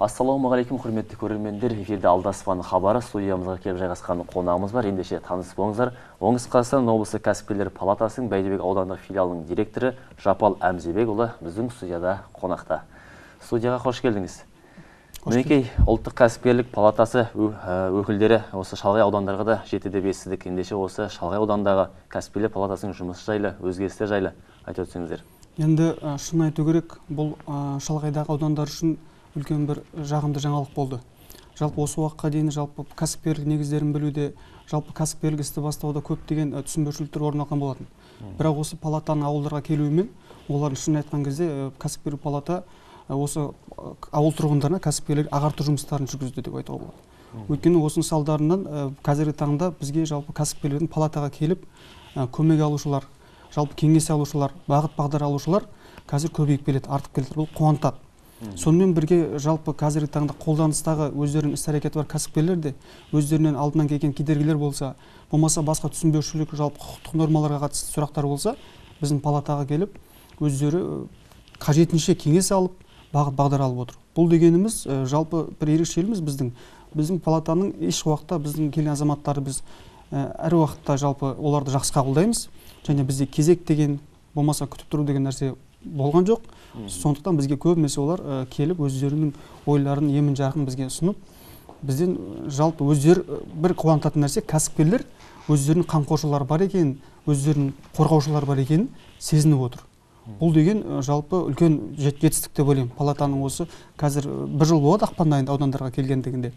Ассалаумағалейкум, құрметті көрермендер. Эфирде Алдаспан хабары, студиямызға келіп жайғасқан қонағымыз бар. Ендеше таныс болыңыздар. Оңтүстік Қазақстан облысы кәсіпкерлер палатасының Бәйдібек аудандық филиалының директоры Жапал Әмзебекұлы біздің студияда қонақта. Студияға қош келдіңіз. Мінекей, ұлттық кәсіпкерлік палатасы өкілдері осы шалғай аудандарға да жетті деп естідік. Ендеше осы шалғай аудандағы кәсіпкерлер палатасының жұмысы жайлы, өзгерістер жайлы айтып өтсеңіздер. Енді шын айту керек, бұл шалғайдағы аудандар үшін үлкен бір жағымды жаңалық болды. Жалпы осы уақытқа дейін жалпы кәсіпкерлік негіздерін білуде, жалпы кәсіпкерлік істі бастауда көптеген түсінбеушіліктер орын алған болатын. Бірақ осы палатаның ауылдарға келуімен, олардың шынын айтқан кезде кәсіпкерлік палата осы ауыл тұрғындарына кәсіпкерлік ағарту жұмыстарын жүргізді деп айтуға болады. Өйткені осының салдарынан қазіргі таңда бізге жалпы кәсіпкерлердің палатаға келіп көмек алушылар, жалпы кеңес алушылар, бағыт бағдар алушылар қазір көбейіп келеді, артып келеді. Бұл қуантады. Сонымен бірге жалпы қазіргі таңда қолданыстағы өздерінің іс-әрекеті бар кәсіпкерлер де өздерінен алдынан келген кедергілер болса, болмаса басқа түсінбеушілік, жалпы құқықтық нормаларға қатысты сұрақтар болса, біздің палатаға келіп өздері қажетінше кеңес алып, бағыт бағдар алып отыр. Бұл дегеніміз жалпы бір ерекшелігіміз біздің палатаның еш уақытта біздің келген азаматтары біз әр уақытта жалпы оларды жақсы қабылдаймыз. Және бізде кезек деген, болмаса күтіп тұру деген нәрсе болған жоқ. Сондықтан бізге көбінесе олар келіп өздерінің ойларын емін жарқын бізге ұсынып, бізден жалпы өздері бір қуантатын нәрсе, кәсіпкерлер өздерінің қамқоршылары бар екенін, өздерінің қорғаушылары бар екенін сезініп отыр. Бұл деген жалпы үлкен жетістік деп ойлаймын. Палатаның осы қазір бір жыл болады ақпан айында аудандарға келгендігінде.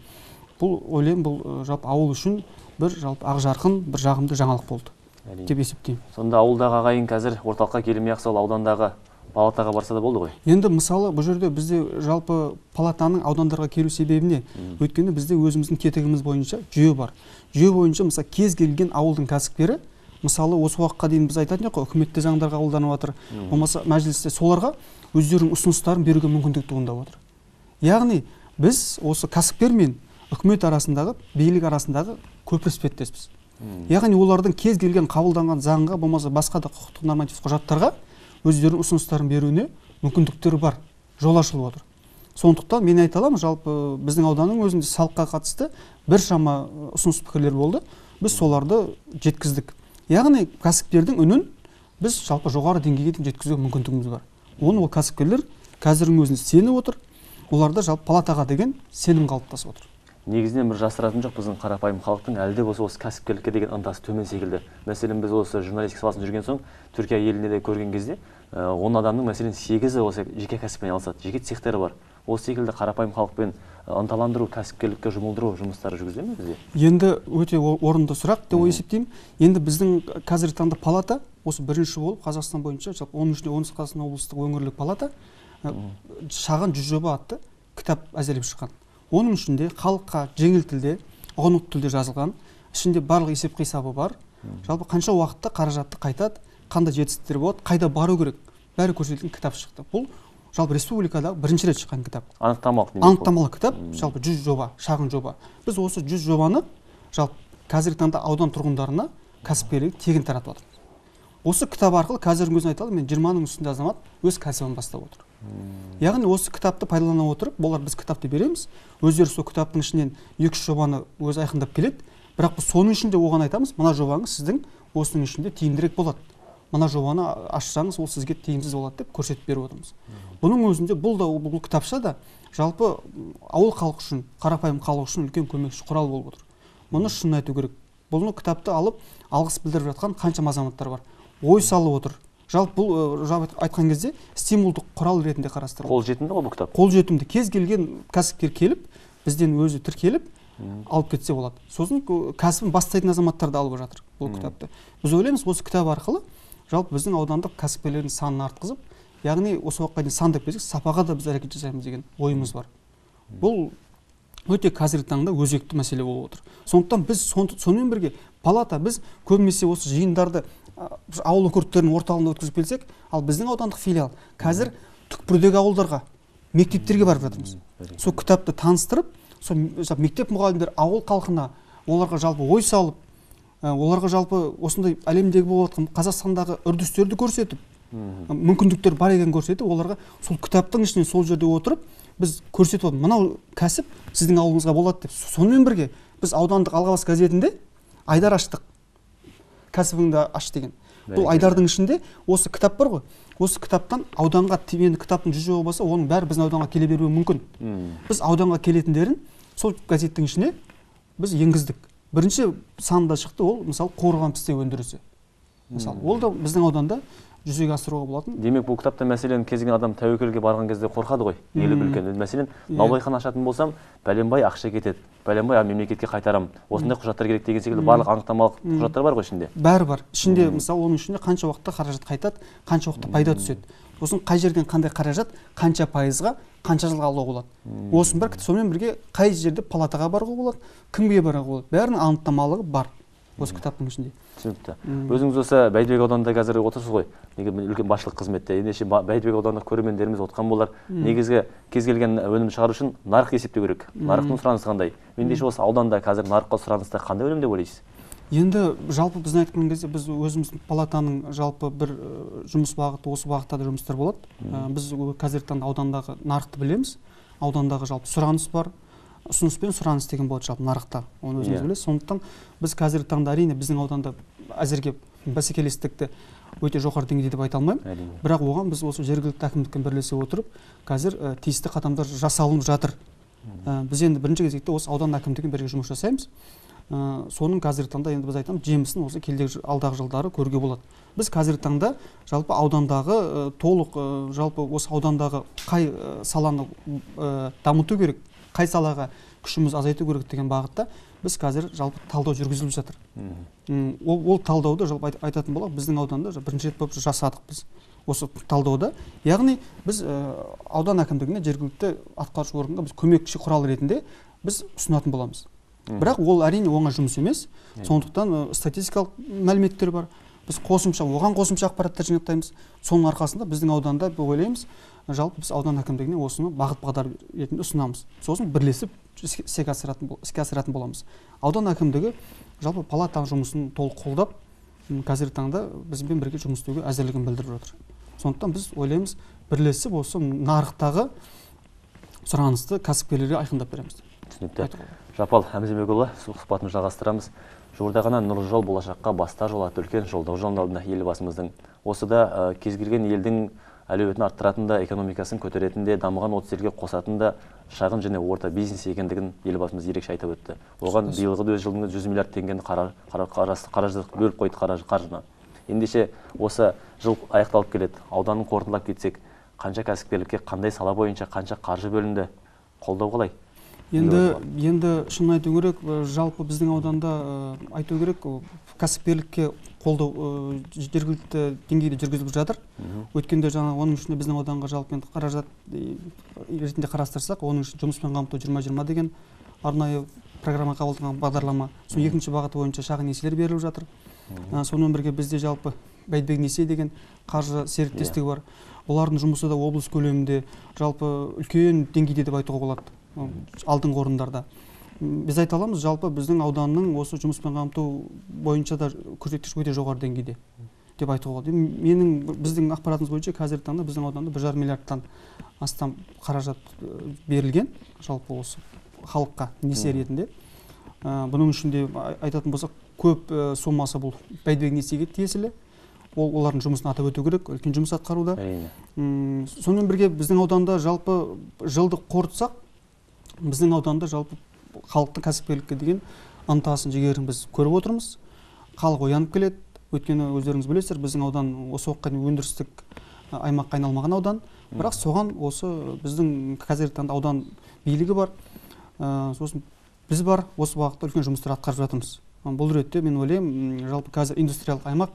Бұл ойлаймын, бұл жалпы ауыл үшін бір жалпы ақ жарқын, бір жағымды жаңалық болды деп есептеймін. Сонда ауылдағы ағайын қазір орталыққа келмей-ақ сол аудандағы палатаға барса да болды ғой? Енді мысалы бұл жерде бізде жалпы палатаның аудандарға келу себебіне, өйткені бізде өзіміздің тетігіміз бойынша жүйе бар. Жүйе бойынша мысалы кез келген ауылдың кәсіпкері, мысалы осы уақытқа дейін біз айтатын едік қой, үкіметте заңдар қабылданып жатыр, болмаса мәжілісте, соларға өздерінің ұсыныстарын беруге мүмкіндік туындап отыр. Яғни біз осы кәсіпкер мен үкімет арасындағы, билік арасындағы көпір іспеттеспіз. Яғни олардың кез келген қабылданған заңға, болмаса басқа да құқықтық нормативтік құжаттарға өздерінің ұсыныстарын беруіне мүмкіндіктері бар, жол ашылып отыр. Сондықтан мен айта аламын, жалпы біздің ауданның өзінде салыққа қатысты біршама ұсыныс пікірлер болды, біз соларды жеткіздік. Яғни кәсіпкердің үнін біз жалпы жоғары деңгейге дейін жеткізуге мүмкіндігіміз бар. Оны ол кәсіпкерлер қазірдің өзінде сеніп отыр, оларда жалпы палатаға деген сенім қалыптасып отыр. Негізінен бір жасыратын жоқ, біздің қарапайым халықтың әлі де болса осы кәсіпкерлікке деген ынтасы төмен секілді. Мәселен, біз осы журналистика саласын жүрген соң, Түркия елінде де көрген кезде, 10 адамның мәселен 8-і осы жеке кәсіппен айналысады, жеке цехтері бар. Осы секілді қарапайым халықпен ынталандыру, кәсіпкерлікке жұмылдыру жұмыстары жүргізіле ме бізде? Енді өте орынды сұрақ деп есептеймін. Енді біздің қазіргі таңда палата осы бірінші болып Қазақстан бойынша, жалпы оның ішінде Оңтүстік Қазақстан облыстық өңірлік палата шағын 100 жоба атты кітап әзірлеп шыққан. Оның ішінде халыққа жеңіл тілде, ұғынықты тілде жазылған, ішінде барлық есеп қисабы бар. Жалпы қанша уақытта қаражатты қайтады, қандай жетістіктер болады, қайда бару керек, бәрі көрсетілген кітап шықты. Бұл жалпы республикада бірінші рет шыққан кітап. Анықтамалық демек. Анықтамалық кітап, жалпы 100 жоба, шағын жоба. Біз осы 100 жобаны жалпы қазіргі таңда аудан тұрғындарына кәсіпкерлік тегін таратып жатырмыз. Осы кітап арқылы қазірдің өзін айта аламын, мен 20-ның үстінде азамат өз кәсібін бастап отыр. Яғни осы кітапты пайдалана отырып, олар біз кітапты береміз, өздері сол кітаптың ішінен 2-3 жобаны өзі айқындап келеді, бірақ біз соның ішінде оған айтамыз, мына жобаңыз сіздің осының ішінде тиімдірек болады, мына жобаны ашсаңыз ол сізге тиімсіз болады деп көрсетіп беріп отырмыз. Бұның өзінде бұл да, бұл кітапша да жалпы ауыл халқы үшін, қарапайым халық үшін үлкен көмекші құрал болып отыр. Мұны шын айту керек. Бұны кітапты алып, алғыс білдіріп жатқан қаншама азаматтар бар. Ой салып отыр. Жалпы бұл жалпы айтқан кезде стимулдық құрал ретінде қарастырылады. Қолжетімді ғой бұл кітап? Қолжетімді. Кез келген кәсіпкер келіп, бізден өзі тіркеліп, алып кетсе болады. Сосын кәсібін бастайтын азаматтар да алып жатыр бұл кітапты. Біз ойлаймыз, осы кітап арқылы жалпы біздің аудандық кәсіпкерлердің санын артқызып, яғни осы уақытқа дейін сан деп келсек, сапаға да біз әрекет жасаймыз деген ойымыз бар. Бұл өте қазіргі таңда өзекті мәселе болып отыр. Сондықтан біз сонымен бірге палата, біз көбінесе осы жиындарды ауыл округтерінің орталығында өткізіп келсек, ал біздің аудандық филиал қазір түкпірдегі ауылдарға, мектептерге барып жатырмыз. Сол кітапты таныстырып, сол мектеп мұғалімдері ауыл халқына, оларға жалпы ой салып, оларға жалпы осындай әлемдегі болып жатқан Қазақстандағы үрдістерді көрсетіп, Мүмкіндіктер бар екенін көрсетіп, оларға сол кітаптың ішінен сол жерде отырып біз көрсетіп отырмыз, мынау кәсіп сіздің ауылыңызға болады деп. Сонымен бірге біз аудандық Алғабас газетінде айдар аштық, кәсібіңді аш деген. Бұл айдардың ішінде осы кітап бар ғой, осы кітаптан ауданға, енді кітаптың 100 жолы болса, оның бәрі біздің ауданға келе беруі мүмкін. Біз ауданға келетіндерін сол газеттің ішіне біз енгіздік. Бірінші санда шықты ол, мысалы, қуырылған пісте өндірісі. Мысалы, ол да біздің ауданда жүзеге асыруға болатын. Демек, бұл кітапта, мәселен, кез келген адам тәуекелге барған кезде қорқады ғой, еліп үлкен. Мәселен, наубайхана ашатын болсам, бәленбай ақша кетеді, бәленбай мемлекетке қайтарам, осындай құжаттар керек деген секілді барлық анықтамалық құжаттар бар ғой ішінде. Бәрі бар. Ішінде, мысалы, оның ішінде қанша уақытта қаражат қайтады, қанша уақытта пайда түседі. Сосын қай жерден қандай қаражат, қанша пайызға, қанша жылға алуға болады. Осының бәрі, сонымен бірге қай жерде палатаға баруға болады, кімге баруға болады, бәрінің анықтамалығы бар осы кітаптың ішінде. Түсінікті. Өзіңіз осы Бәйдібек ауданында қазір отырсыз ғой, неге үлкен басшылық қызметте. Ендеше Бәйдібек аудандық көрермендеріміз отқан болар. Негізгі кез келген өнім шығару үшін нарық есептеу керек. Нарықтың сұранысы қандай? Ендеше осы ауданда қазір нарыққа сұраныста қандай өнім деп ойлайсыз? Енді жалпы біздің айтқан кезде біз өзіміздің палатаның жалпы бір жұмыс бағыты, осы бағытта да жұмыстар болады. Біз қазіргі таңда аудандағы нарықты білеміз. Аудандағы жалпы сұраныс бар. Ұсыныс пен сұраныс деген болады жалпы нарықта, оны өзіңіз білесіз. Сондықтан біз қазіргі таңда әрине біздің ауданда әзірге бәсекелестікті өте жоғары деңгейде деп айта алмаймын. Бірақ оған біз осы жергілікті әкімдікпен бірлесе отырып, қазір тиісті қадамдар жасалынып жатыр. Біз енді бірінші кезекте осы аудан әкімдігімен бірге жұмыс жасаймыз. Соның қазіргі таңда енді біз айтамыз, жемісін осы келдегі алдағы жылдары көруге болады. Біз қазіргі таңда жалпы аудандағы толық, жалпы осы аудандағы қай саланы дамыту керек, қай салаға күшіміз азайту керек деген бағытта біз қазір жалпы талдау жүргізіліп жатыр. Ол талдауды жалпы айтатын болсақ, біздің ауданда бірінші рет болып жасадық біз осы талдауды. Яғни біз аудан әкімдігіне, жергілікті атқарушы органға біз көмекші құрал ретінде біз ұсынатын боламыз. Бірақ ол әрине оңай жұмыс емес. Сондықтан статистикалық мәліметтер бар. Біз қосымша, оған қосымша ақпараттар жинақтаймыз. Соның арқасында біздің ауданда ойлаймыз, жалпы біз аудан әкімдігіне осыны бағыт бағдар ретінде ұсынамыз. Сосын бірлесіп іске асыратын боламыз. Аудан әкімдігі жалпы палатаның жұмысын толық қолдап, қазіргі таңда бізбен бірге жұмыс істеуге әзірлігін білдіріп жатыр. Сондықтан біз ойлаймыз, бірлесіп осы нарықтағы сұранысты кәсіпкерлерге айқындап береміз. Түсінікті. Жапал Әмзебекұлы, сұхбатымызды жалғастырамыз. Жуырда ғана Нұрлы жол болашаққа бастар жол атты үлкен жолдау жолдауында елбасымыздың. Осы да кез келген елдің әлеуетін арттыратын да, экономикасын көтеретін де, дамыған 30 елге қосатын да шағын және орта бизнес екендігін елбасымыз ерекше айтып өтті. Оған биылғы өз жылында 100 миллиард теңгені қаражат бөліп қойды қаржыны. Ендеше осы жыл аяқталып келеді. Ауданын қорытындылап кетсек, қанша кәсіпкерлікке, қандай сала бойынша қанша қаржы бөлінді, қолдау қалай? Енді шынын айту керек, жалпы біздің ауданда айту керек, кәсіпкерлікке қолдау жергілікті деңгейде жүргізіліп жатыр. Өткенде жаңа оның ішінде біздің ауданға жалпы енді қаражат ретінде қарастырсақ, оның ішінде жұмыспен қамту 2020 деген арнайы программа қабылданған бағдарлама. Соның екінші бағыты бойынша шағын несиелер беріліп жатыр. Сонымен бірге бізде жалпы Бәйдібек несие деген қаржы серіктестігі бар. Олардың жұмысы да облыс көлемінде жалпы үлкен деңгейде деп айтуға болады. Алдыңғы орындарда. Біз айта аламыз, жалпы біздің ауданның осы жұмыспен қамту бойынша да көрсеткіш өте жоғары деңгейде деп айтуға болады. Біздің ақпаратымыз бойынша қазіргі таңда біздің ауданда 1,5 миллиардтан астам қаражат берілген жалпы осы халыққа несие ретінде. Бұның ішінде айтатын болсақ, көп сомасы бұл Бәйдібек несиеге тиесілі. Олардың жұмысын атап өту керек, үлкен жұмыс атқаруда. Сонымен бірге біздің ауданда жалпы жылды қорытсақ, біздің ауданда жалпы халықтың кәсіпкерлікке деген ынтасын, жігерін біз көріп отырмыз. Халық оянып келеді. Өйткені өздеріңіз білесіздер, біздің аудан осы уақытқа дейін өндірістік аймаққа айналмаған аудан. Бірақ соған осы біздің қазіргі таңда аудан билігі бар, сосын біз бар, осы бағытта үлкен жұмыстар атқарып жатырмыз. Бұл ретте мен ойлаймын, жалпы қазір индустриялық аймақ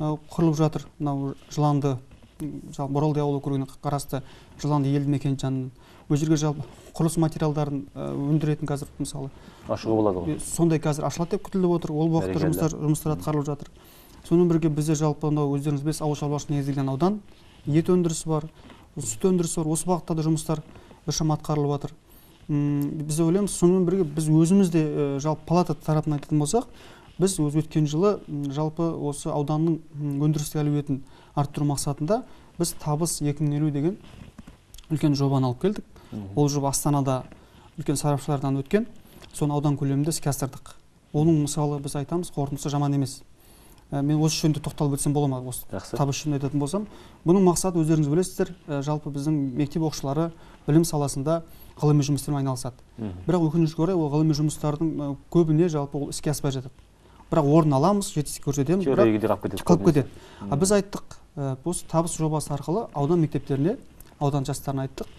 құрылып жатыр. Мынау Жыланды, жалпы Боралдай ауыл округіне қарасты Жыланды елді мекені жанынан. Ол жерге жалпы құрылыс материалдарын өндіретін қазір мысалы ашуға болады ғой. Сондай қазір ашылады деп күтіліп отыр. Ол уақытта жұмыстар атқарылып жатыр. Сонымен бірге бізде жалпы мынау өздеріңіз білесіз, ауыл шаруашылығына негізделген аудан, ет өндірісі бар, сүт өндірісі бар. Осы бағытта да жұмыстар біршама атқарылып жатыр. Біз ойлаймыз, сонымен бірге біз өзіміз де жалпы палата тарапынан айтатын болсақ, біз өз өткен жылы жалпы осы ауданның өндірістік әлеуетін арттыру мақсатында біз Табыс 2050 деген үлкен жобаны алып келдік. Ол жоба Астанада үлкен сарапшылардан өткен, соны аудан көлемінде іске асырдық. Оның мысалы біз айтамыз, қорытындысы жаман емес. Мен осы жөнінде тоқталып өтсем бола ма? Осы табыс жөнінде айтатын болсам, бұның мақсаты өздеріңіз білесіздер, жалпы біздің мектеп оқушылары білім саласында ғылыми жұмыстармен айналысады. Бірақ өкінішке орай ол ғылыми жұмыстардың көбіне жалпы ол іске аспай жатады. Бірақ орын аламыз, жетістік көрсетеміз, бірақ қалып кетеді. А біз айттық, осы табыс жобасы арқылы аудан мектептеріне, аудан жастарына айттық,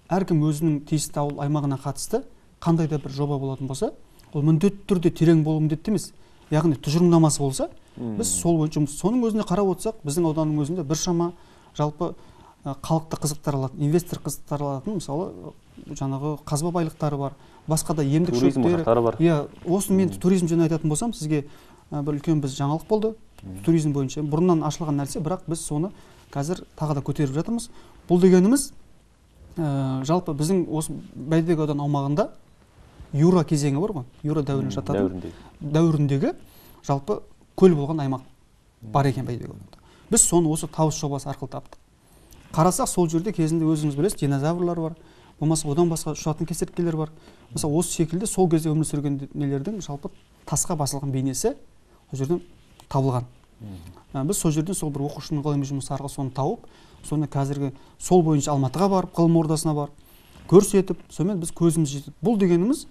әркім өзінің тиісті ауыл аймағына қатысты қандай да бір жоба болатын болса, ол міндетті түрде терең болуы міндетті емес. Яғни тұжырымдамасы болса, біз сол бойынша жұмыс. Соның өзіне қарап отырсақ, біздің ауданның өзінде біршама жалпы халықты қызықтыра алатын, инвестор қызықтыра алатын, мысалы, жаңағы қазба байлықтары бар, басқа да емдік шөптері бар. Иә, осы мен туризм жөнінде айтатын болсам, сізге бір үлкен біз жаңалық болды. Туризм бойынша бұрыннан ашылған нәрсе, бірақ біз соны қазір тағы да көтеріп жатырмыз. Бұл дегеніміз, жалпы біздің осы Бәйдібек ауданы аумағында юра кезеңі бар ғой, юра дәуіріне жататын дәуіріндегі жалпы көл болған аймақ бар екен Бәйдібек ауданында. Біз соны осы табыс жобасы арқылы таптық. Қарасақ, сол жерде кезінде өзіңіз білесіз, динозаврлар бар, болмаса одан басқа ұшатын кесірткелер бар. Мысалы, осы секілді сол кезде өмір сүрген нелердің жалпы тасқа басылған бейнесі сол жерден табылған. Біз сол жерден сол бір оқушының ғылыми жұмысы арқылы соны тауып, соны қазіргі сол бойынша Алматыға барып, ғылым ордасына барып, көрсетіп, сонымен біз көзіміз жетіп. Бұл дегеніміз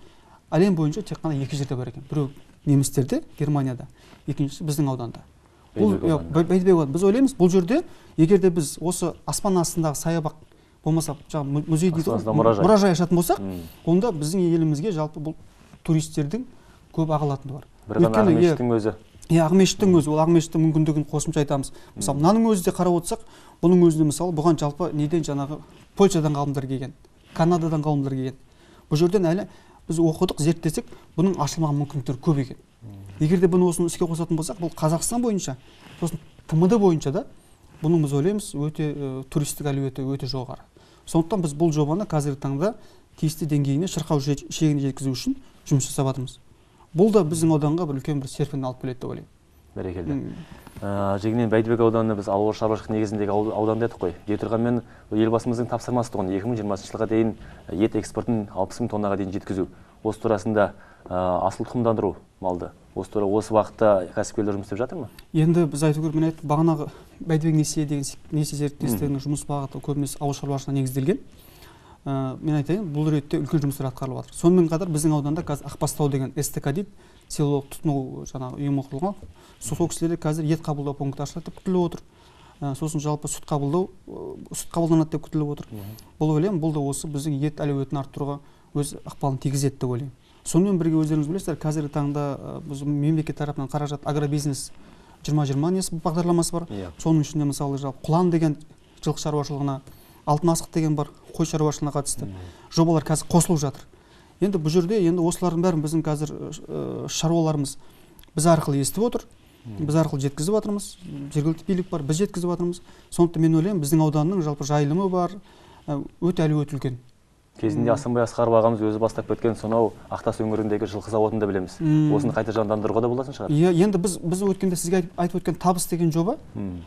әлем бойынша тек қана екі жерде бар екен. Біреу немістерде, Германияда, екіншісі біздің ауданда. Бұл Бәйдібек ауданы. Біз ойлаймыз, бұл жерде егер де біз осы аспан астындағы саябақ болмаса жаңағы музей дейді ғой, мұражай ашатын болсақ, онда біздің елімізге жалпы бұл туристердің көп ағылатыны бар. Бір ғана Ақмешіттің өзі. Иә, Ақмешіттің өзі, ол Ақмешіттің мүмкіндігін қосымша айтамыз. Мысалы, мынаның өзі де қарап отырсақ, бұның өзінде мысалы бұған жалпы неден жаңағы Польшадан ғалымдар келген, Канададан ғалымдар келген. Бұл жерден әлі біз оқыдық, зерттесек, бұның ашылмаған мүмкіндіктері көп екен. Егер де бұны осыны іске қосатын болсақ, бұл Қазақстан бойынша, сосын ТМД бойынша да бұның біз ойлаймыз өте туристік әлеуеті өте жоғары. Сондықтан біз бұл жобаны қазіргі таңда тиісті деңгейіне, шырқау шегіне жеткізу үшін жұмыс жасап жатырмыз. Бұл да біздің ауданға бір үлкен бір серпін алып келеді деп ойлаймын. Бәрекелді. Жегінен Бәйдібек ауданы біз ауыл шаруашылық негізіндегі аудан дедік қой. Дей тұрғанмен елбасымыздың тапсырмасы тұғын 2020 жылға дейін ет экспортын 60 мың тоннаға дейін жеткізу. Осы турасында асыл тұқымдандыру малды. Осы осы уақытта кәсіпкерлер жұмыс істеп жатыр ма? Енді біз айту керек, мен айттым, бағанағы Бәйдібек несие деген несие серіктестігінің жұмыс бағыты көбінесе ауыл шаруашылығына негізделген. Мен айтайын, бұл ретте үлкен жұмыстар атқарылып жатыр. Сонымен қатар біздің ауданда қазір Ақбастау деген СТК дейді, селолық тұтыну жаңағы ұйымы құрылған. Сол кісілерде қазір ет қабылдау пункті ашылады деп күтіліп отыр. Сосын жалпы сүт қабылдау, сүт қабылданады деп күтіліп отыр. Бұл ойлаймын, бұл да осы біздің ет әлеуетін арттыруға өз ықпалын тигізеді деп ойлаймын. Сонымен бірге өздеріңіз білесіздер, қазіргі таңда біз мемлекет тарапынан қаражат агробизнес 2020 несі бағдарламасы бар. Соның ішінде мысалы жалпы құлан деген жылқы шаруашылығына, алтын асық деген бар, қой шаруашылығына қатысты жобалар қазір қосылып жатыр. Енді бұл жерде енді осылардың бәрін біздің қазір шаруаларымыз біз арқылы естіп отыр, біз арқылы жеткізіп жатырмыз, жергілікті билік бар, біз жеткізіп жатырмыз. Сондықтан мен ойлаймын, біздің ауданның жалпы жайылымы бар, өте әлеуеті үлкен. Кезінде Асанбай Асқаров ағамыз өзі бастап кеткен сонау Ақтас өңіріндегі жылқы зауытын да білеміз. Осыны қайта жандандыруға да болатын шығар. Иә, енді біз өткенде сізге айтып өткен табыс деген жоба,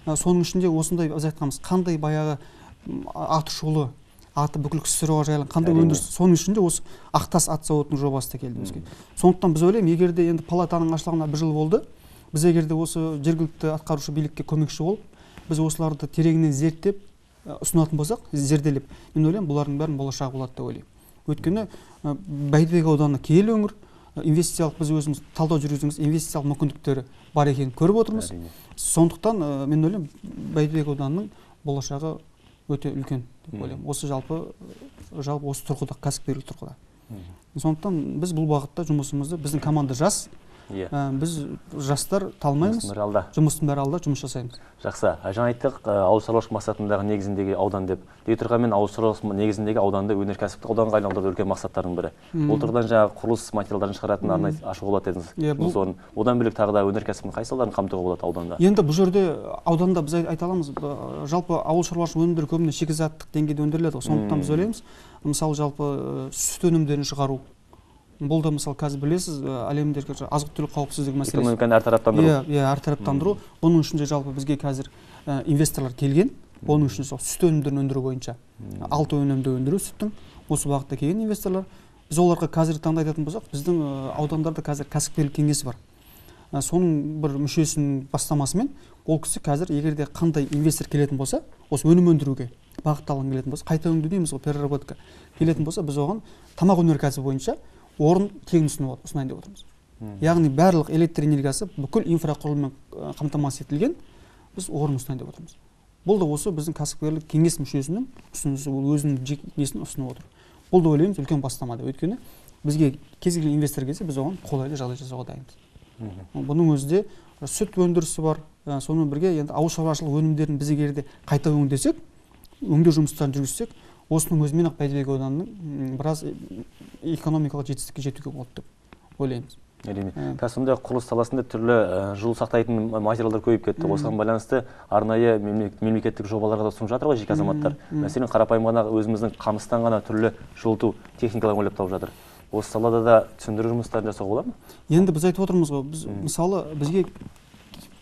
соның ішінде осындай біз айтқанбыз, қандай баяғы аты шулы, аты бүкіл КСРО-ға жайылған қандай өндіріс, соның ішінде осы Ақтас ат зауытының жобасы да келді бізге. Сондықтан біз ойлаймын, егер де енді палатаның ашылғанына бір жыл болды, біз егер де осы жергілікті атқарушы билікке көмекші болып, біз осыларды тереңінен зерттеп ұсынатын болсақ, зерделеп, мен ойлаймын, бұлардың бәрінің болашағы болады деп ойлаймын. Өйткені Бәйдібек ауданы киелі өңір, инвестициялық біз өзіміз талдау жүргіземіз, инвестициялық мүмкіндіктері бар екенін көріп отырмыз. Сондықтан мен ойлаймын, Бәйдібек ауданының болашағы өте үлкен деп ойлаймын. Осы жалпы осы тұрғыда, кәсіпкерлік тұрғыда. Сондықтан біз бұл бағытта жұмысымызды, біздің команда жас, біз жастар талмаймыз, жұмыстың бәрі алда, жұмыс жасаймыз. Жақсы. Жаңа айттық, ауыл шаруашылық мақсатындағы негізіндегі аудан деп. Дей тұрғанмен ауыл шаруашылық негізіндегі ауданды өнеркәсіптік ауданға айналдыру үлкен мақсаттардың бірі. Ол тұрғыдан жаңағы құрылыс материалдарын шығаратын арнайы ашуға болады дедіңіз. Жұмыс орнын. Одан бөлек тағы да өнеркәсіптің қай салаларын қамтуға болады ауданда? Енді бұл жерде ауданда біз айта аламыз, жалпы ауыл шаруашылық өнімдері көбіне шикізаттық деңгейде өндіріледі ғой. Сондықтан біз ойлаймыз, мысалы жалпы сүт өнімдерін шығару, Бұл да мысалы қазір білесіз, әлемдегі азық-түлік қауіпсіздігі мәселесі. Экономиканы әртараптандыру. Иә, әртараптандыру. Бұның үшін де жалпы бізге қазір инвесторлар келген. Оның үшін сол сүт өнімдерін өндіру бойынша 6 өнімді өндіру сүттің осы бағытта келген инвесторлар. Біз оларға қазіргі таңда айтатын болсақ, біздің аудандарда қазір кәсіпкерлік кеңесі бар. Соның бір мүшесінің бастамасымен ол кісі қазір егер де қандай инвестор келетін болса, осы өнім өндіруге бағытталған келетін болса, қайта өңдеу дейміз ғой, переработка келетін болса, біз оған тамақ өнеркәсібі бойынша орын тегін ұсынайын деп отырмыз. Яғни барлық электр энергиясы бүкіл инфрақұрылыммен қамтамасыз етілген, біз орын ұсынайын деп отырмыз. Бұл да осы біздің кәсіпкерлік кеңес мүшесінің ұсынысы, ол өзінің жеке несін ұсынып отыр. Бұл да ойлаймыз үлкен бастама деп, өйткені бізге кез келген инвестор келсе, біз оған қолайлы жағдай жасауға дайынбыз. Бұның өзі де сүт өндірісі бар, сонымен бірге енді ауыл шаруашылық өнімдерін біз егер де қайта өңдесек, өңдеу жұмыстарын жүргізсек, осының өзімен ақ Бәйдібек ауданының біраз экономикалық жетістікке жетуге болады деп ойлаймыз. Әрине. Қазір сондай құрылыс саласында түрлі жылу сақтайтын материалдар көбейіп кетті. Осыған байланысты арнайы мемлекеттік жобаларға да ұсынып жатыр ғой жеке азаматтар. Мәселен, қарапайым ғана өзіміздің қамыстан ғана түрлі жылыту техникаларын ойлап тауып жатыр. Осы салада да түсіндіру жұмыстарын жасауға болады ма? Енді біз айтып отырмыз ғой, біз мысалы бізге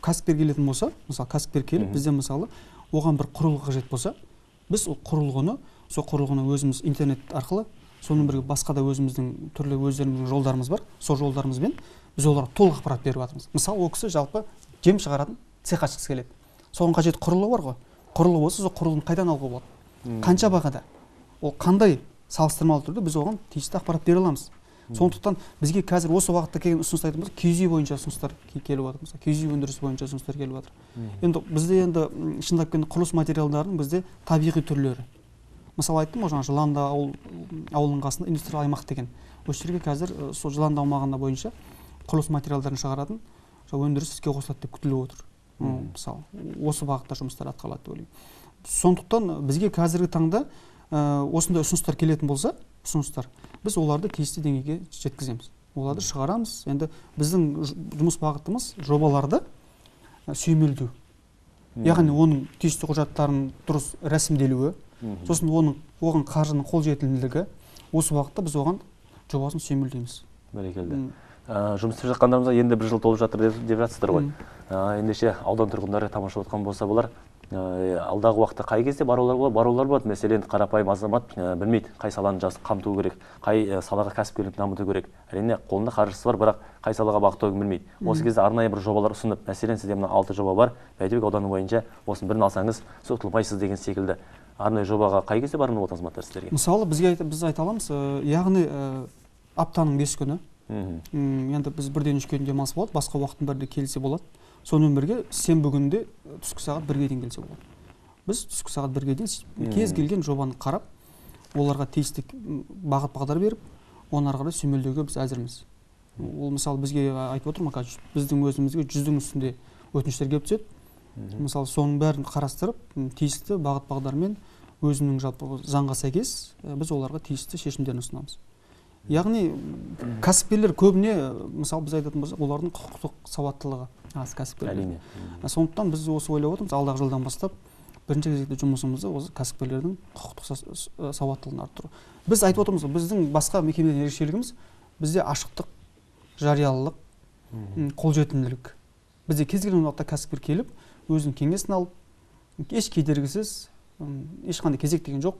кәсіпкер келетін болса, мысалы кәсіпкер келіп бізде мысалы оған бір құрылғы қажет болса, біз ол құрылғыны, сол құрылғыны өзіміз интернет арқылы, сонымен бірге басқа да өзіміздің түрлі өздеріміздің жолдарымыз бар, сол жолдарымызбен біз оларға толық ақпарат беріп жатырмыз. Мысалы, ол кісі жалпы жем шығаратын цех ашқысы келеді. Соған қажет құрылғы бар ғой. Құрылғы болса, сол құрылғыны қайдан алуға болады? Қанша бағада? Ол қандай салыстырмалы түрде біз оған тиісті ақпарат бере аламыз. Сондықтан бізге қазір осы уақытта келген ұсыныс айтатын болсақ, киіз үй бойынша ұсыныстар келіп жатыр. Мысалы, киіз үй өндірісі бойынша ұсыныстар келіп жатыр. Енді бізде енді шындап келгенде құрылыс материалдарының бізде табиғи түрлері. Мысалы айттым ғой, жаңа Жыланды ауылының қасында индустриал аймақ деген. Осы жерге қазір сол Жыланды аумағында бойынша құрылыс материалдарын шығаратын өндіріс іске қосылады деп күтіліп отыр. Мысалы, осы бағытта жұмыстар атқарылады деп ойлаймын. Сондықтан бізге қазіргі таңда осындай ұсыныстар келетін болса, ұсыныстар, біз оларды тиісті деңгейге жеткіземіз. Оларды шығарамыз. Енді біздің жұмыс бағытымыз жобаларды сүйемелдеу. Яғни оның тиісті құжаттарын дұрыс рәсімделуі, сосын оған қаржының қолжетімділігі, осы уақытта біз оған жобасын сүйемелдейміз. Бәрекелді. Жұмыс істеп жатқандарымызға енді бір жыл толып жатыр деп жатсыздар ғой. Ендеше аудан тұрғындары тамашалап отқан болса болар, алдағы уақытта қай кезде барулар болады? Мәселен, қарапайым азамат білмейді, қай саланы қамту керек, қай салаға кәсіпкерлікті дамыту керек. Әрине, қолында қаржысы бар, бірақ қай салаға бағыттауын білмейді. Осы кезде арнайы бір жобалар ұсынып, мәселен, сізде мына 6 жоба бар, Бәйдібек ауданы бойынша осының бірін алсаңыз, сіз ұтылмайсыз деген секілді. Арнайы жобаға қай кезде баруына болады азаматтар сіздерге? Мысалы, біз айта аламыз, яғни аптаның 5 күні. Енді біз 1-ден 3-ке дейін демалыс болады, басқа уақыттың бәрінде келсе болады. Сонымен бірге сенбі күнінде түскі сағат 1-ге дейін келсе болады. Біз түскі сағат 1-ге дейін кез келген жобаны қарап, оларға тиісті бағыт бағдар беріп, оны ары қарай сүйемелдеуге біз әзірміз. Ол мысалы бізге айтып отырмын, қазір біздің өзімізге 100-дің үстінде өтініштер келіп түседі. Мысалы, соның бәрін қарастырып, тиісті бағыт бағдармен өзінің жалпы заңға сәйкес біз оларға тиісті шешімдерін ұсынамыз. Яғни кәсіпкерлер көбіне, мысалы біз айтатын болсақ, олардың құқықтық сауаттылығы аз кәсіпкерлер. Әрине. Сондықтан біз осы ойлап отырмыз, алдағы жылдан бастап бірінші кезекте жұмысымызды осы кәсіпкерлердің құқықтық сауаттылығын арттыру. Біз айтып отырмыз, біздің басқа мекемеден ерекшелігіміз бізде ашықтық, жариялылық, қолжетімділік. Бізде кез келген уақытта кәсіпкер келіп, өзінің кеңесін алып, еш кедергісіз, ешқандай кезек деген жоқ,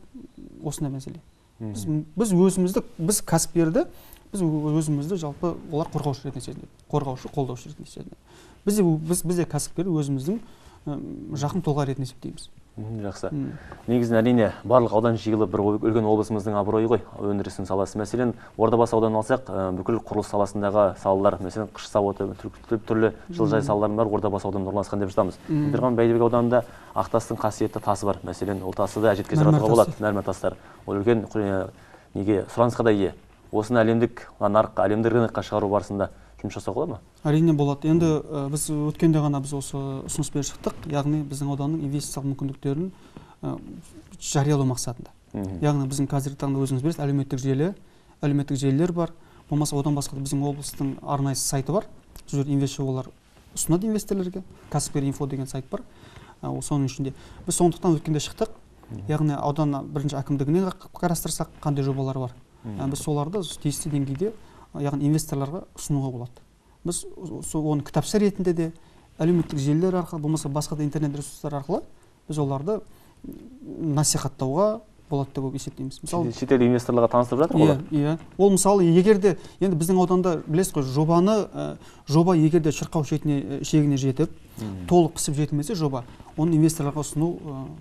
осындай мәселе. Біз өзімізді, біз кәсіпкерді, біз өзімізді жалпы олар қорғаушы ретінде сезінеді. Қорғаушы, қолдаушы ретінде сезінеді. Біз де кәсіпкерді өзіміздің жақын тұлға ретінде есептейміз. Жақсы. Негізінен әрине барлық аудан жиылып бір үлкен облысымыздың абыройы ғой өндірістің саласы. Мәселен, Ордабасы ауданын алсақ, бүкіл құрылыс саласындағы салалар, мәселен, қыш зауыты, түрлі жылыжай салаларының бәрі Ордабасы ауданында орналасқан деп жатамыз. Тұрған Бәйдібек ауданында Ақтастың қасиетті тасы бар. Мәселен, ол тасты да әжетке жаратуға болады, мәрмәр тастар. Ол үлкен неге сұранысқа да ие. Осыны әлемдік нарыққа, әлемдік рынокқа шығару барысында жұмыс жасауға болады ма? Әрине болады. Енді біз өткенде ғана біз осы ұсыныспен шықтық, яғни біздің ауданның инвестициялық мүмкіндіктерін жариялау мақсатында. Яғни біздің қазіргі таңда өзіңіз білесіз, әлеуметтік желілер бар, болмаса одан басқа біздің облыстың арнайы сайты бар. Сол жерде инвест жобалар ұсынады инвесторлерге, кәсіпкер инфо деген сайт бар. Соның ішінде біз сондықтан өткенде шықтық, яғни аудан бірінші әкімдігінен қарастырсақ қандай жобалар бар. Біз соларды тиісті деңгейде яғни инвесторларға ұсынуға болады. Біз оны кітапша ретінде де, әлеуметтік желілер арқылы, болмаса басқа да интернет ресурстар арқылы біз оларды насихаттауға болады деп есептейміз. Мысалы, шетел инвесторларға таныстырып жатыр ғой олар? Иә. Ол мысалы егер де енді біздің ауданда білесіз ғой, жоба егер де шырқау шегіне жетіп, толық пісіп жетілмесе жоба, оны инвесторларға ұсыну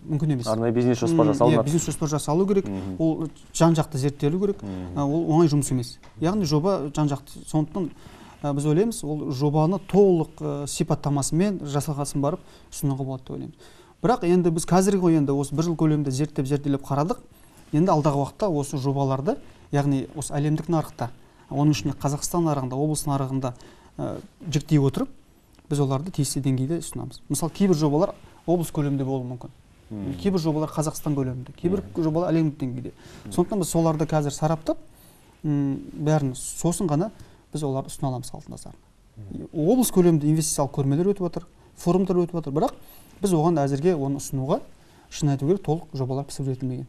мүмкін емес. Арнайы бизнес жоспар жасалынады. Иә, бизнес жоспар жасалу керек, ол жан-жақты зерттелу керек, ол оңай жұмыс емес. Яғни жоба жан-жақты. Сондықтан біз ойлаймыз, ол жобаны толық сипаттамасымен жасалғасын барып ұсынуға болады деп ойлаймыз. Бірақ енді біз қазіргі енді осы бір жыл көлемінде зерттеп зерделеп қарадық. Енді алдағы уақытта осы жобаларды, яғни осы әлемдік нарықта, оның ішінде Қазақстан нарығында, облыс нарығында жіктей отырып, біз оларды тиісті деңгейде ұсынамыз. Мысалы, кейбір жобалар облыс көлемінде болуы мүмкін. Кейбір жобалар Қазақстан көлемінде, кейбір жобалар әлемдік деңгейде. Сондықтан біз соларды қазір сараптап, бәрін сосын ғана біз оларды ұсына аламыз халықтың назарына. Облыс көлемінде инвестициялық көрмелер өтіп жатыр, форумдар өтіп жатыр, бірақ біз оған әзірге оны ұсынуға, шын айту керек, толық жобалар пісіп жетілмеген.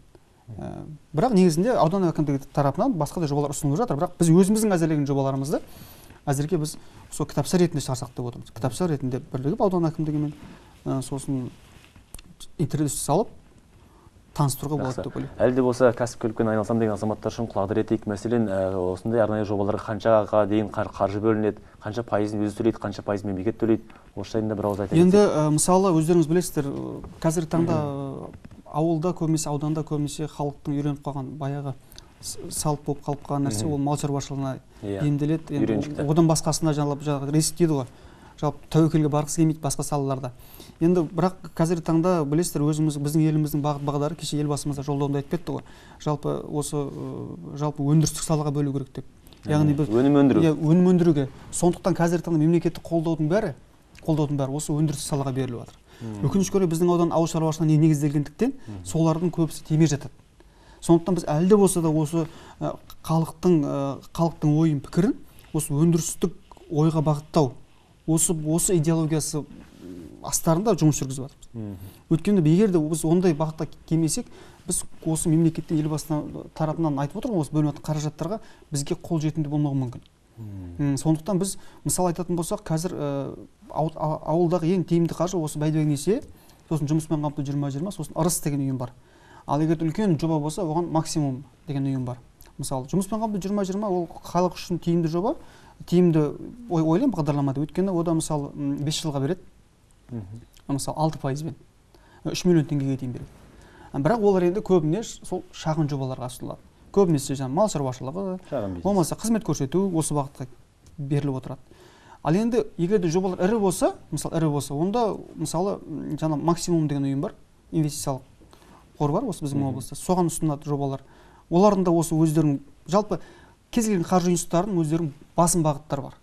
Бірақ негізінде аудан әкімдігі тарапынан басқа да жобалар ұсынылып жатыр, бірақ біз өзіміздің әзірлеген жобаларымызды әзірге біз сол кітапша ретінде шығарсақ деп отырмыз. Кітапша ретінде бірлігіп аудан әкімдігімен, сосын интернетке салып таныстыруға болады деп ойлаймын. Әлі де болса кәсіпкерлікпен айналысам деген азаматтар үшін құлағдар етейік. Мәселен, осындай арнайы жобаларға қаншаға дейін қаржы бөлінеді, қанша пайызын өзі төлейді, қанша пайызын мемлекет төлейді, осы жайында бір ауыз айта кетсек. Енді мысалы өздеріңіз білесіздер, қазіргі таңда ауылда көбінесе, ауданда көбінесе халықтың үйреніп қалған баяғы салт болып қалып қалған нәрсе, ол мал шаруашылығына емделеді. Енді одан басқасына жаңағы риск дейді ғой, жалпы тәуекелге барғысы келмейді басқа салаларда. Енді бірақ қазіргі таңда білесіздер, өзіміз біздің еліміздің бағыт бағдары кеше елбасымыз да жолдауында айтып кетті ғой. Жалпы осы жалпы өндірістік салаға бөлу керек деп. Яғни біз өнім өндіру. Иә, өнім өндіруге. Сондықтан қазіргі таңда мемлекеттік қолдаудың бәрі осы өндірістік салаға беріліп жатыр. Өкінішке орай біздің аудан ауыл шаруашылығына негізделгендіктен солардың көбісі тимей жатады. Сондықтан біз әлі де болса да осы халықтың ойын, пікірін осы өндірістік ойға бағыттау, осы идеологиясы астарында жұмыс жүргізіп жатырмыз. Өйткені егер де біз ондай бағытта келмесек, біз осы мемлекеттен елбасы тарапынан айтып отырмын, осы бөлінетін қаражаттарға бізге қол жетімді болмауы мүмкін. Сондықтан біз мысал айтатын болсақ, қазір ауылдағы ең тиімді қаржы осы Бәйдібек несие, сосын жұмыспен қамту 20-20, сосын Ырыс деген ұйым бар. Ал егер үлкен жоба болса, оған максимум деген ұйым бар. Мысалы, жұмыспен қамту 20-20 ол халық үшін тиімді жоба, тиімді ойлаймын бағдарлама деп. Өйткені ода мысалы 5 жылға береді. Мысалы 6%-бен 3 миллион теңгеге дейін береді. Бірақ олар енді көбіне сол шағын жобаларға ұсынылады. Көбінесе жаңа мал шаруашылығы, болмаса қызмет көрсету осы бағытқа беріліп отырады. Ал енді егер де жобалар ірі болса, мысалы ірі болса, онда мысалы жаңа максимум деген ұйым бар, инвестициялық қор бар осы біздің облыста. Соған ұсынылады жобалар. Олардың да осы өздерінің жалпы кез келген қаржы институттарының өздерінің басым бағыттары бар.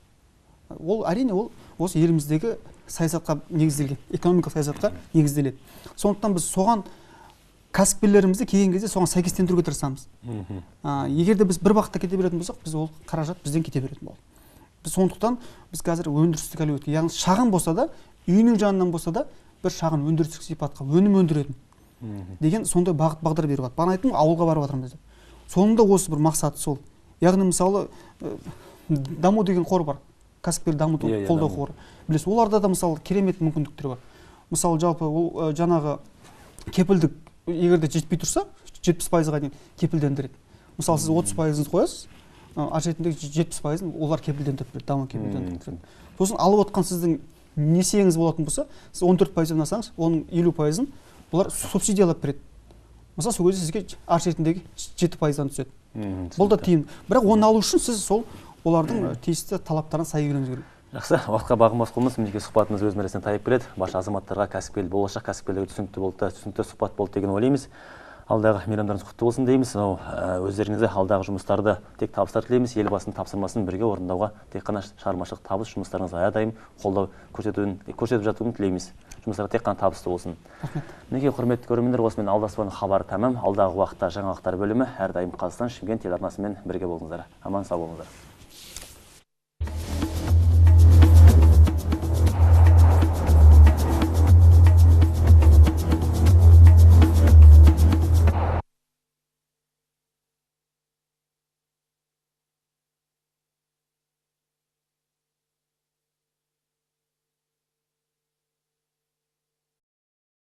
Ол әрине ол осы еліміздегі саясатқа негізделген, экономикалық саясатқа негізделеді. Сондықтан біз соған кәсіпкерлерімізді келген кезде соған сәйкестендіруге тырысамыз. Егер де біз бір бағытта кете беретін болсақ, біз ол қаражат бізден кете беретін болады. Біз сондықтан біз қазір өндірістік әлеуетке, яғни шағын болса да, үйінің жанынан болса да, бір шағын өндірістік сипатқа өнім өндіретін деген сондай бағыт бағдар беріп жатыр. Бағана айттым, ауылға барып жатырмыз деп. Соның да осы бір мақсаты сол. Яғни мысалы даму деген қор бар. Кәсіпкер дамыту қолдау қоры. Білесіз, оларда да мысалы керемет мүмкіндіктер бар. Мысалы жалпы ол жаңағы кепілдік егер де жетпей тұрса, 70%-ға дейін кепілдендіреді. Мысалы сіз 30%-ын қоясыз, ар шетіндегі 70%-ын олар кепілдендіріп береді, даму кепілдендіріп береді. Сосын алып отқан сіздің несиеңіз болатын болса, сіз 14%-ын алсаңыз, оның 50%-ын бұлар субсидиялап береді. Мысалы сол кезде сізге ар шетіндегі 7%-дан түседі. Бұл да тиімді. Бірақ оны алу үшін сіз сол олардың тиісті талаптарына сай келуіңіз керек. Жақсы, уақытқа бағынбас құлмыз, мінекей сұхбатымыз өз мәресіне тайып келеді. Барша азаматтарға кәсіпкер, болашақ кәсіпкерлерге түсінікті болды, түсінікті сұхбат болды деген ойлаймыз. Алдағы мейрамдарыңыз құтты болсын дейміз. Өздеріңізге алдағы жұмыстарды тек табыстар тілейміз. Елбасының тапсырмасын бірге орындауға тек қана шығармашылық табыс, жұмыстарыңызға әрдайым қолдау көрсетіп жатуын тілейміз. Жұмыстарға тек қана табысты болсын. Мінекей, құрметті көрермендер, осымен Алдаспан хабары тәмам. Алдағы уақытта жаңалықтар бөлімі әрдайым Қазақстан Шымкент телеарнасымен бірге болыңыздар. Аман сау болыңыздар.